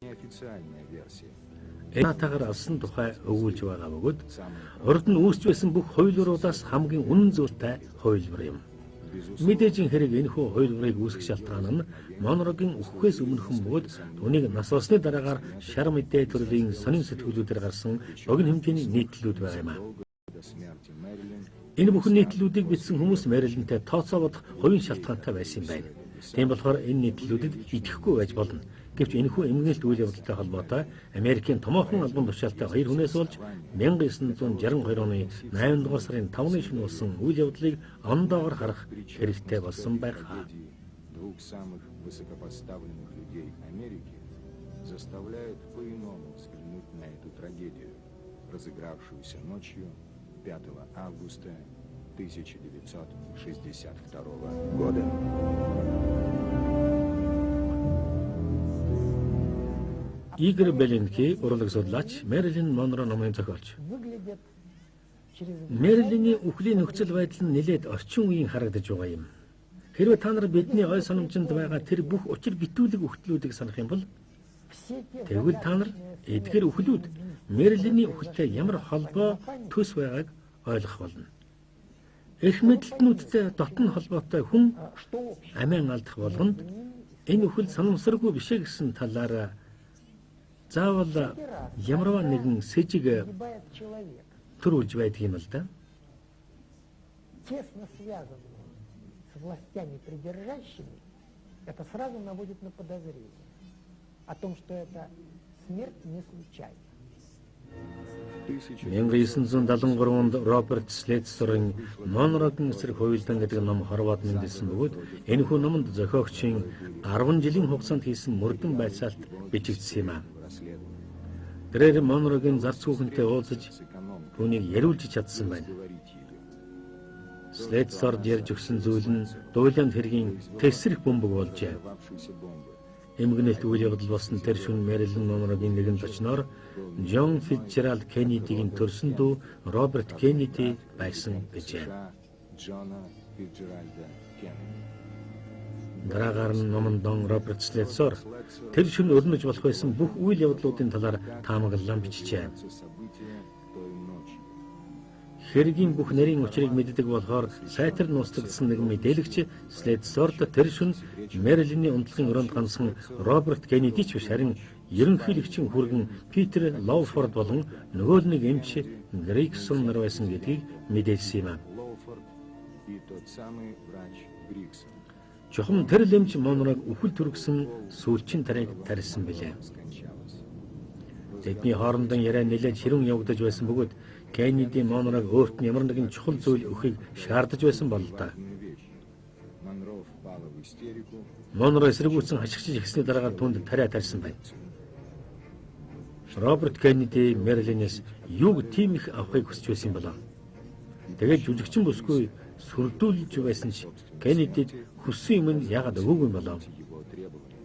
Неофициальная версия. Натагаар алсан тухай өгүүлж байгаа бөгөөд урд нь үүсч байсан бүх хувилбаруудаас хамгийн үнэн зүйтэй хувилбар юм. Мэдээж хэрэг энэхүү хувилбарыг үүсгэх шалтгаан нь Монрогийн үхэхээс өмнөхөн бөгөөд түүнийг нас барсны дараагаар шар мэдээ төрлийн сонин сэтгүүлүүдээр гарсан богино хэмжээний нийтлэлүүд байгаа юм. До смерти Мэрилин Энэ бүхэн нийтлэлүүдийг бичсэн хүмүүс Мэрилинтэй тооцоо бодох хувийн шалтгаантай байсан юм байна. Тийм болохоор энэ нийтлэлүүдэд итгэхгүй байж болно. Гэвч энэхүү эмгэнэлт үйл явдалтай холбоотой Америкийн томоохон албан тушаалтай хоёр хүнээс болж 1962 оны 8 дугаар сарын 5-ны шөнө болсон үйл явдлыг ондоогоор харах хэрэгтэй болсон байх. трагедии двух самых высокопоставленных людей Америки заставляют по-иному взглянуть на эту трагедию, разыгравшуюся ночью 5 августа 1962 года. Игорь Беленки, урлаг судлаач, Мэрилин Монро номын зохиолч. Выглядят Мэрилиний үхлийн нөхцөл байдал нь нэлээд орчин үеийн харагдаж байгаа юм. Хэрвээ та нар бидний ой санамжинд байгаа тэр бүх учир битүүлэг үхтлүүдийг санах юм бол все те тэгвэл та нар загадочные эдгээр үхлүүд Мэрилиний үхэлтэй ямар холбоо төс байгааг ойлгох болно. Эрх мэдэлтнүүдтэй дотн холбоотой хүн что общего амиа алдах болгонд энэ үхэл санамсаргүй биш ээ гэсэн талаар заавал ямарваа нэгэн сэжиг погибает человек, төрүүлж байдаг юм л да. тесно связанный с властями придержащими, это сразу наводит на подозрение о том, что эта смерть не случайна. 1973 онд Роберт Слетсерийн Монрогийн эсрэг хувилдан гэдэг ном хорвоод мэндэлсэн бөгөөд энэхүү номонд зохиогчийн 10 жилийн хугацаанд хийсэн мөрдөн байцаалт бичигдсэн юм а. Расследование Тэрээр Монрогийн зарц хүүхэнтэй уулзаж с экономкой, түүнийг яриулж чадсан байна. говорить ее. Слетсерд ярьж өгсөн зүйл нь дуйлаанд хэргийн тэсрэх бөмбөг болжээ. Взорвавшейся бомбы. Эмгэнэлт үйл явдал болсон тэр шөнө Мэрилин Монрогийн нэгэн зочноор Джон Фитцжеральд Кеннедигийн төрсөн дүү Роберт Кеннеди байсан гэжээ. США Джона Фитджеральда Кеннеди. Дараагаар нь номондон Роберт Слетсор тэр шөнө өрнөж болох байсан бүх үйл явдлуудын талаар таамаглан бичжээ. События той ночи. Хэргийн бүх нарийн учрыг мэддэг болохоор сайтар нууцлагдсан нэгэн мэдээлэгч Слетсорд тэр шөнө Мэрилиний унтлахын өрөөнд ганцхан Роберт Кеннеди ч биш харин ерөнхийлөгчийн хүргэн Питер Лоуфорд болон нөгөө нэг эмч Григсон нар байсан гэдгийг мэдээлсэн юм. Лоуфорд и тот самый врач Григсон. Чухам тэр л эмч Монрог үхэл төрөгсөн сүүлчийн тариаг тарьсан билээ. Скончалась. Тэдний хоорондын яриа нэлээд ширүүн явагдаж байсан бөгөөд Кеннеди Монрог өөрт нь ямар нэгэн чухал зүйл өгөхийг шаардаж байсан бололтой. Важную вещь. Монро впала в истерику. Монро эсэргүүцэн хашгичиж эхэлсний дараагаар түүнд тариа тарьсан байна. Роберт Кеннеди Мэрилинээс юуг тийм их авахыг хүсэж байсан болоо. Тэгээд жүжигчин бүсгүй сүрдүүлж байсан ч Кеннедид хүссэн юм нь яагаад өгөөгүй юм болоо. Его требования.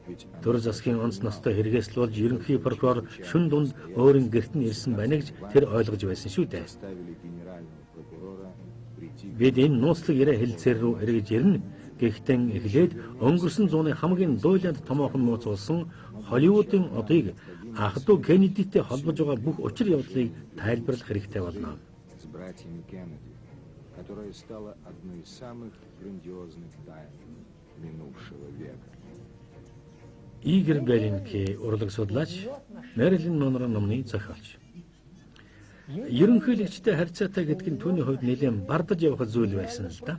Ведь она Төр засгийн онц ностой хэрэгээс л болж ерөнхий прокурор шүн дунд өөрийн гэрт нь ирсэн байна гэж тэр ойлгож байсан шүү дээ. заставили генерального прокурора прийти к Бид энэ нууцлаг яриа хэлцээр рүү эргэж ирнэ. Гэхдээ эхлээд өнгөрсөн зууны хамгийн дуйланд томоохон нууц болсон Холливуудын одыг ах トゥ Кеннедитэй холбож байгаа бүх учир явдлыг тайлбарлах хэрэгтэй болно. с братьями Кеннеди, которая стала одной из самых грандиозных тайн минувшего века. Игорь Беленки урлаг судлаач, Мэрилин Монро номны зохиолч. Ерөнхийлөгчтэй харьцаатай гэдэг нь түүний хувьд нэлээд бардаж явах зүйл байсан л да.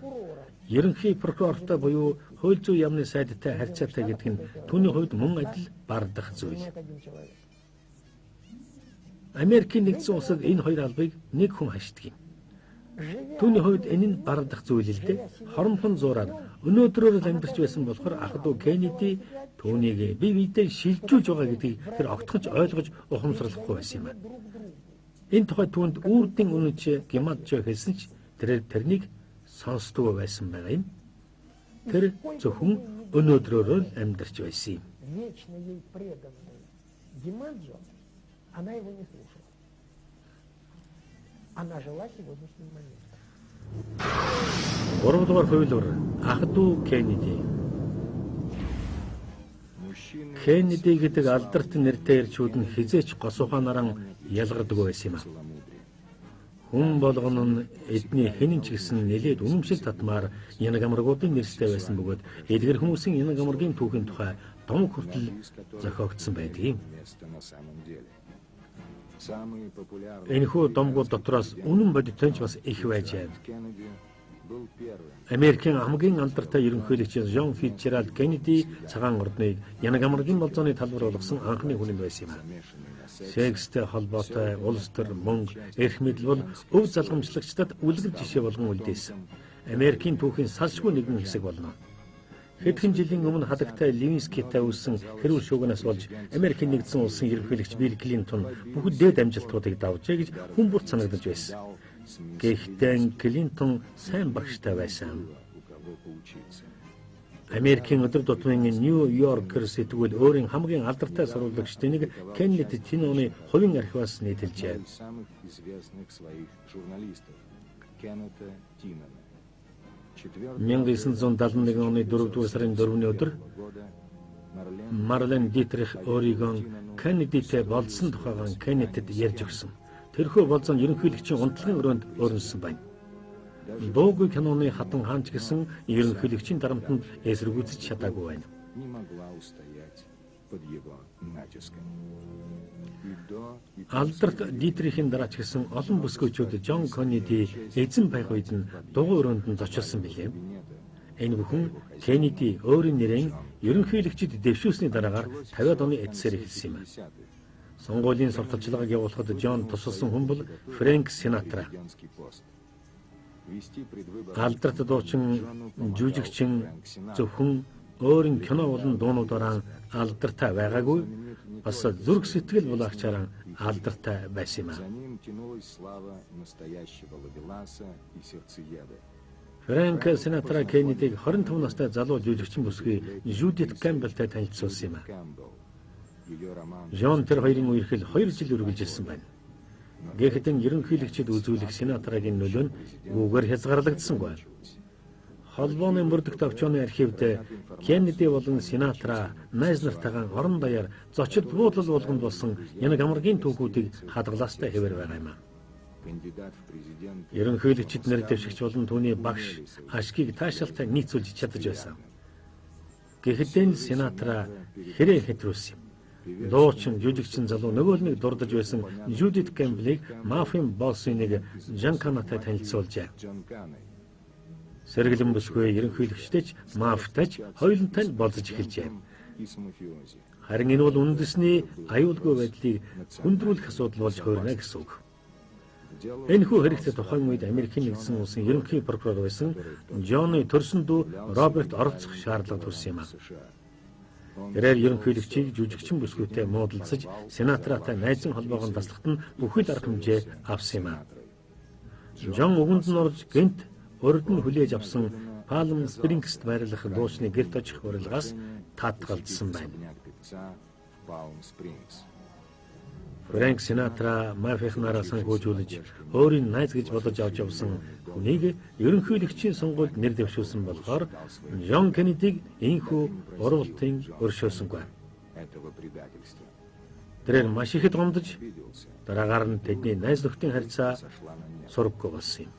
Ерөнхий прокурортой буюу хууль зүйн яамны сайдтай харьцаатай гэдэг нь түүний хувьд мөн адил бардах зүйл. Думает один человек. Америкийн нэгдсэн улсад энэ хоёр албыг нэг хүн хашдаг юм. Живя Түүний хувьд энэ нь бардах зүйл л дээ. Хоромхон зуураар өнөөдрөөр л амьдарч байсан болохоор ах トゥ Кеннеди түүнийг бие биедээ шилжүүлж байгаа гэдгийг тэр огтхон ч ойлгож ухамсарлахгүй байсан юм. друг другу, Энэ тухай түүнд үрдийн үнэнч Гимаджо хэлсэн ч тэрээр тэрнийг сонсдоггүй байсан байгаа юм. Тэр зөвхөн өнөөдрөөр л амьдарч байсан юм. вечно ей преданный Димаджо, она его не слушала. Она жила сегодняшним моментом. 3 дугаар хувилбар ах トゥ Кеннеди. Кеннеди гэдэг алдарт нэртэй эрчүүд нь хэзээ ч гос ухаанаараа ялгардаг байсан юм. Хүн болгоно нь эдний хэн ч гэсэн нэлээд үнэмшил татмаар янаг амаргуудын нэрстэй байсан бөгөөд эдгэр хүмүүсийн янаг амаргийн түүхийн тухай домог хүртэл зохиогдсон байдаг юм. Энэхүү домгууд дотроос үнэн бодиттой ч бас их байжээ. Америкийн хамгийн алдартай ерөнхийлөгч Жон Фитцжеральд Кеннеди цагаан ордныг янаг амаргийн болзооны талбар болгосон анхны хүн нь байсан юм. Секстэй холбоотой улс төр, мөнгө, эрх мэдэл бол өв залгамжлагчдад үлгэр жишээ болгон үлдээсэн. Америкийн түүхийн салшгүй нэгэн хэсэг болно. Хэдхэн жилийн өмнө хадагтай Левинскитэй үүссэн хэрүүл шүүгнээс болж Америкийн нэгдсэн улсын ерөнхийлөгч Билл Клинтон бүхэл дээд амжилтуудыг давжээ гэж хүн бүрт санагдаж байсан. Гэхдээ Клинтон сайн багштай байсан. Америкийн өдөр тутмын Нью Йоркер сэтгүүл өөрийн хамгийн алдартай сурвалжлагчдын нэг Кеннет Тиноны хувийн архиваас нийтэлжээ. 1971 оны 4-р сарын 4-ний өдөр Марлен Дитрих өөрийгөө Кеннедитэй болзсон тухайгаа Кеннетэд ярьж өгсөн. Тэрхүү болзоо нь ерөнхийлөгчийн унтлагын өрөөнд өрнөсөн байна. Дуугүй киноны хатан хаан ч гэсэн ерөнхийлөгчийн дарамтанд эсэргүүцэж чадаагүй байна. Алдарт Дитрихийн дараа ч гэсэн олон бүсгүйчүүд Жон Кеннеди эзэн байх үед нь дугуй өрөөнд нь зочилсон билээ. Энэ бүхэн Кеннеди өөрийн нэрээр ерөнхийлөгчид дэвшүүлсний дараагаар 50-ад оны эцсээр эхэлсэн юм. Сонгуулийн сурталчилгааг явуулахад Жон тусалсан хүн бол Фрэнк Синатра. Алдарт дуучин, жүжигчин зөвхөн өөрийн кино болон дуунуудаараа алдартай байгаагүй бас зүрх сэтгэл булаагчаараа алдартай байсан юм. Фрэнк Синатра Кеннедиг 25 настай залуу жүжигчин бүсгүй Жудит Кэмпбеллтэй танилцуулсан юм. Жон тэр хоёрын үерхэл 2 жил үргэлжилсэн байна. Гэхдээ ерөнхийлөгчид үзүүлэх Синатрагийн нөлөө нь үүгээр хязгаарлагдсангүй. Холбооны мөрдөх товчооны архивд Кеннеди болон Синатра найз нартайгаа орон даяар зочид буудлал болгонд болсон янаг амаргийн түүхүүдийг хадгалаастай хэвээр байгаа юм. Ерөнхийлөгчид нэр дэвшигч болон түүний багш ашгийг таашаалтай нийцүүлж чадаж байсан. Гэхдээ Синатра хэрэг хэтрүүлсэн юм. Дуучин, жүжигчин залуу нөгөө нэг дурдаж байсан Жудит Кэмпбеллийг мафийн боссын нэг Жанканатай танилцуулжээ. Сэргэлэн бүсгүй ерөнхийлөгчтэй ч мафтай ч хоёулантай нь болзож эхэлжээ. Харин энэ бол үндэсний аюулгүй байдлыг хүндрүүлэх асуудал болж хуурна гэсэн үг. Энэхүү хэрэгцээ тухайн үед Америкийн нэгдсэн улсын ерөнхий прокурор байсан Джоны төрсөн дүү Роберт оролцох шаардлага төрсөн юм. Тэрээр ерөнхийлөгчийг жүжигчин бүсгүйтэй муудалцаж Синатратай найзан холбоогоо таслахад нь бүхэл арга хэмжээ авсан юм. Жон үгэнд нь орж гэнт урд нь хүлээж авсан Палм Спрингст байрлах дуучны гэрт очих урилгаас таатгалдсан байна. Фрэнк Синатра мафийнхнаараа санхүүжүүлж өөрийн найз гэж бодож авч явсан хүнийг ерөнхийлөгчийн сонгуульд нэр дэвшүүлсэн болохоор Жон Кеннедиг ийнхүү урвалтын өршөөсөнгүй. Тэрээр маш ихэд гомдож дараагаар нь тэдний найз нөхдийн харьцаа сураггүй болсон юм.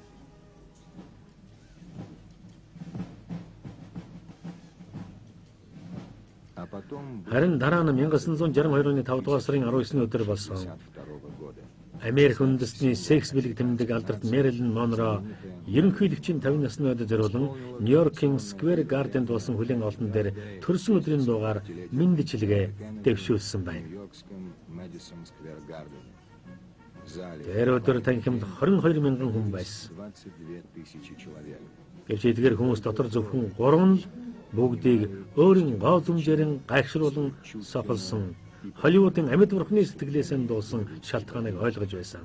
Харин дараа нь 1962 оны 5 дугаар сарын 19-ний өдөр болсон. Америк үндэстний секс бэлэг тэмдэг алдарт Мэрилин Монро ерөнхийлөгчийн 50 насны өдөр зориулан Нью-Йоркийн Сквер Гарденд болсон хүлээн авалтан дээр төрсөн өдрийн дуугаар мэндчилгээ дэвшүүлсэн байна. Тэр өдөр танхимд 22 мянган хүн байсан. Гэвч эдгээр хүмүүс дотор зөвхөн 3 нь бүгдийг өөрийн гоо зүмжээрэн гайхшруулан сохолсон Холливуудын амьд бурхны сэтгэлээс нь дуусан шалтгааныг ойлгож байсан.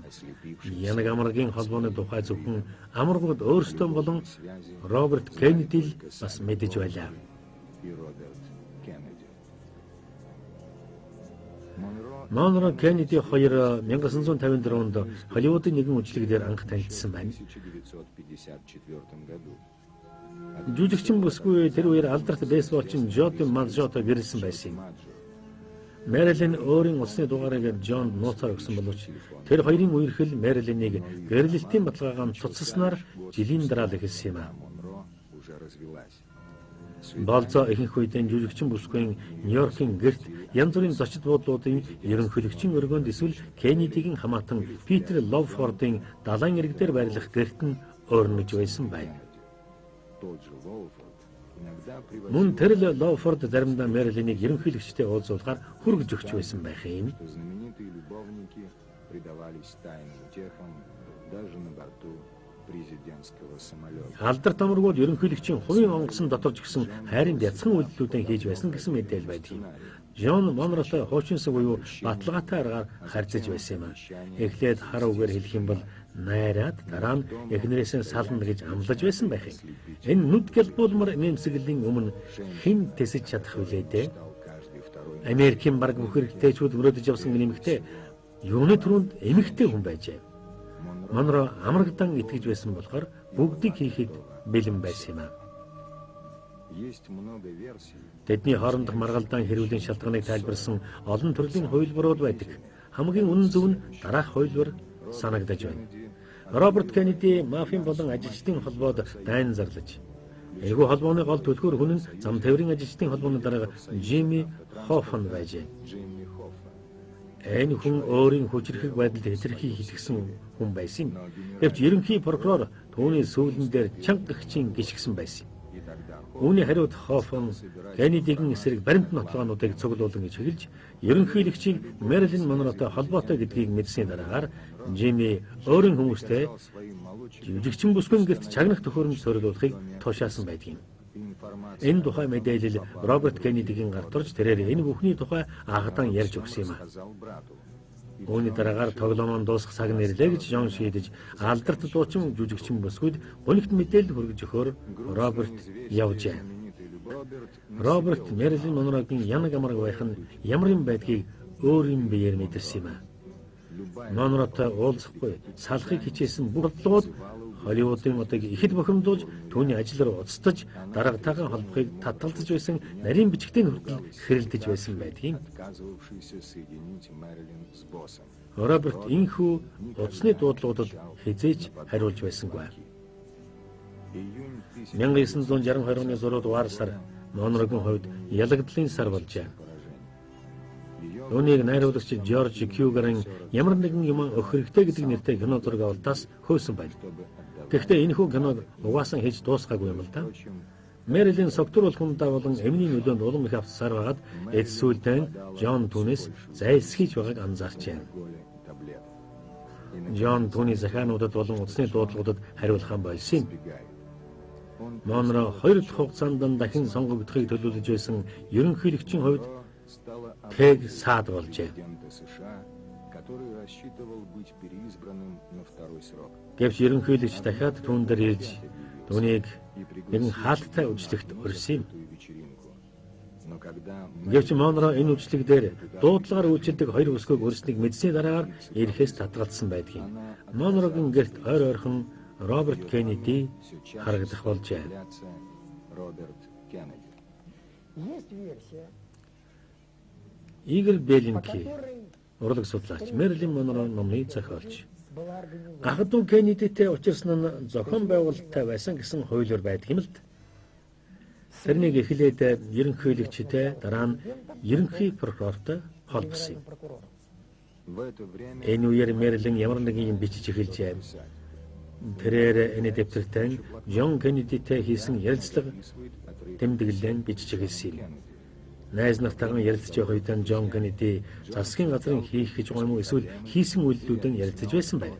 Янаг амаргийн холбооны тухай зөвхөн амаргууд өөрсдөө болон Роберт Кеннеди л бас мэдэж байлаа. Монро Кеннеди хоёр 1954 онд Холливуудын нэгэн үйлчлэг дээр анх танилцсан байна. Жүжигчин бүсгүй тэр үеэр алдарт бейсболчин Жо Ди Мажжотой гэрлэсэн байсан юм. Мэрилин өөрийн утасны дугаарыг Жонд нууцаар өгсөн боловч тэр хоёрын үерхэл Мэрилинийг гэрлэлтийн баталгаагаар цуцсанаар жилийн дараа л эхэлсэн юм. Монро уже развелась. Болзоо ихэнх үед жүжигчин бүсгүйн Нью-Йоркийн гэрт янз бүрийн зочид буудлуудын ерөнхийлөгчийн өргөөнд эсвэл Кеннедигийн хамаатан Питер Лоуфордын далайн эрэг дээр байрлах гэрт нь ойрнож байсан байна. Тот же Уолфорд иногда привозил Мөн тэр л Лоуфорд заримдаа Мэрилинийг ерөнхийлөгчтэй уулзуулахаар хүргэж өгч байсан байх юм. что знаменитые любовники предавались тайным утехам даже на борту президентского самолета. Алдарт амаргууд ерөнхийлөгчийн хувийн онгоцон дотор ч гэсэн хайрын бяцхан үйлдэлүүдээ хийж байсан гэсэн мэдээлэл байдаг юм. Жон Монротой хуучинсаг буюу баталгаатай аргаар харьцаж байсан юм. Эхлээд хар үгээр хэлэх юм бол найраад, дараа нь эхнэрээсээ сална гэж амлаж байсан байх юм. Энэ нүд гялбуулмар нэмсэглэлийн өмнө хэн тэсэж чадах вүлээ дээ? Читал каждый второй Америкийн бараг бүх эрэгтэйчүүд мөрөөдөж явсан эмэгтэй юуны түрүүнд эмэгтэй хүн байжээ. Монро амрагдан итгэж байсан болохоор бүгдийг хийхэд бэлэн байсан юм аа. Есть много версий, Тэдний хоорондох маргалдаан хэрүүлийн шалтгааныг тайлбарсан олон төрлийн хувилбарууд байдаг. Хамгийн үнэн зөв нь дараах хувилбар санагдаж байна. Роберт Кеннеди мафийн болон ажилчдын холбоод дайн зарлаж, энэхүү холбооны гол түлхүүр хүн нь зам тээврийн ажилчдын холбооны дарга Жимми Хоффан байжээ. Джимми Хоффа. Энэ хүн өөрийн хүчирхэг байдалд хэтэрхий хэлгэсэн хүн байсан юм. Гэвч ерөнхий прокурор түүний сүүлэн дээр чанга гэгчийн гишгсэн байсан юм. И тогда Үүний хариуд Хоффан Кеннедигийн эсрэг баримт нотолгоонуудыг цуглуулан гэж хэлж, ерөнхийлөгчийг Мэрилин Монротой холбоотой гэдгийг мэдсэний дараагаар Жимми өөрийн хүмүүстэй сказал своим молодчикам жүжигчин бүсгүйн гэрт чагнах төхөөрөмж суурилуулахыг тушаасан байдаг юм. информация Энэ тухай мэдээлэл Роберт Кеннедигийн гарт орж, тэрээр энэ бүхний тухай анхадан ярьж өгсөн юм а. сказал брату. И Үүний дараагаар тоглоом нь дуусах цаг нь ирлээ гэж Жон шийдэж, алдарт дуучин жүжигчин бүсгүйд гунигт мэдээлэл хүргэж өгөхөөр Роберт явжээ. знаменитый любовь Роберт Роберт Мэрилин Монрогийн янаг амарг байх нь ямар юм байдгийг өөрийн биеэр мэдэрсэн юм а. Любая Монротой уулзахгүй салахыг хичээсэн бүх бодлогод Холливуудын одыг ихэд бухимдуулж, түүний ажил руу уцтаж, даргатайгаа холбохыг татгалзаж байсан нарийн бичгтээ хүртэл хэрэлдэж байсан байдгийг. отказывавшийся соединить Мэрилин с боссом. Роберт энэхүү утасны дуудлагуудад хэзээ ч хариулж байсангүй. Июнь 1962 оны 6 дугаар сар Монрогийн хувьд ялагдлын сар болжээ. поражение. Ее Үүнийг найруулагч Жорж Кюгарын ямар нэгэн юм өгөх хэрэгтэй гэдэг нэртэй кино зураг авалтаас хөөсөн байна. чтобы отдавать Гэхдээ энэхүү киног угаасаа хийж дуусгаагүй юм л да. Впрочем, Мэрилин согтуур болохондоо болон эмний нөлөөнд улам их автсаар байгаад эд сүүлдээ Жон түүнээс зайлсхийж байгааг анзаарчээ. алкоголя и таблеток. И Жон түүний захиануудад болон утасны дуудлагуудад хариулахаа болсон юм. избегает. Он Монро хоёр дахь хугацаанд дахин сонгогдохыг төлөвлөж байсан ерөнхийлөгчийн хувьд стала тэг саад болжээ. президента США, который рассчитывал быть переизбранным на второй срок. Гэвч ерөнхийлөгч дахиад түүн дээр ирж, түүнийг И нэгэн пригласил хаалттай үжлэгт урьсан юм. эту вечеринку. Но когда Гэвч Монро энэ үжлэг дээр дуудлагаар үйлчилдэг хоёр бүсгүйг урьснийг мэдсэний дараагаар ирэхээс татгалзсан байдгийг. Монрогийн гэрт ойр ойрхон Роберт Кеннеди все чаще харагдах стал болжээ. появляться Роберт Кеннеди. Есть версия, Игорь по Беленки, которой урлаг судлаач, Мэрилин Монро номны зохиолч. была организована Гахад дүү Кеннедитэй учирсан нь зохион байгуулалттай байсан гэсэн хувилбар байдаг юм л да. Тэрнийг эхлээд ерөнхийлөгчтэй, дараа нь ерөнхий прокурортой холбосон юм. генеральным прокурором. В это время Энэ үеэр Мэрилин ямар нэгэн юм бичиж эхэлжээ. писать. Тэрээр энэ дэвтэртэн Жон Кеннедитэй хийсэн ярилцлага Записывает отрывки тэмдэглэн бичиж эхэлсэн юм. Кеннеди. Найз нартайгаа ярилцж явах үед Жон Кеннеди засгийн газрын хийх гэж байгаа юм уу эсвэл хийсэн үйлдэлүүдэн ярилцаж байсан байна.